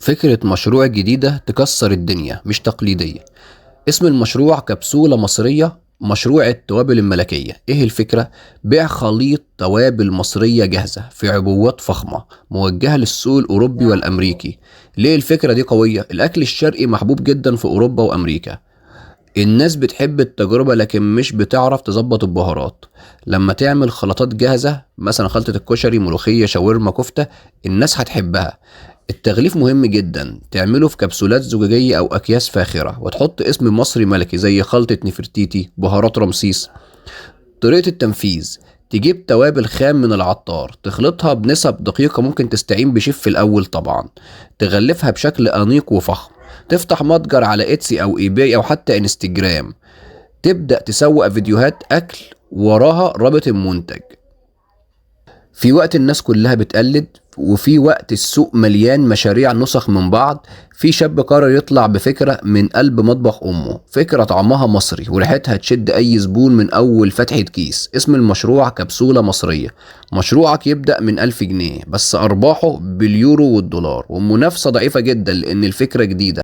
فكرة مشروع جديدة تكسر الدنيا، مش تقليدية. اسم المشروع كبسولة مصرية، مشروع التوابل الملكية. ايه الفكرة؟ بيع خليط توابل مصرية جاهزة في عبوات فخمة موجهة للسوق الأوروبي والأمريكي. ليه الفكرة دي قوية؟ الأكل الشرقي محبوب جدا في أوروبا وأمريكا. الناس بتحب التجربة لكن مش بتعرف تظبط البهارات. لما تعمل خلطات جاهزة، مثلا خلطة الكشري، ملوخية، شاورما، كفتة، الناس هتحبها. التغليف مهم جدا، تعمله في كبسولات زجاجية أو أكياس فاخرة وتحط اسم مصري ملكي زي خلطة نفرتيتي، بهارات رمسيس. طريقة التنفيذ: تجيب توابل خام من العطار، تخلطها بنسب دقيقة، ممكن تستعين بشيف في الأول طبعا، تغلفها بشكل أنيق وفخم، تفتح متجر على Etsy أو eBay أو حتى انستجرام، تبدأ تسوق فيديوهات أكل وراها رابط المنتج. في وقت الناس كلها بتقلد، وفي وقت السوق مليان مشاريع نسخ من بعض، في شاب قرر يطلع بفكرة من قلب مطبخ أمه، فكرة طعمها مصري وريحتها تشد أي زبون من أول فتحة كيس. اسم المشروع كبسولة مصرية. مشروعك يبدأ من 1000 جنيه بس أرباحه باليورو والدولار، ومنافسة ضعيفة جدا لأن الفكرة جديدة.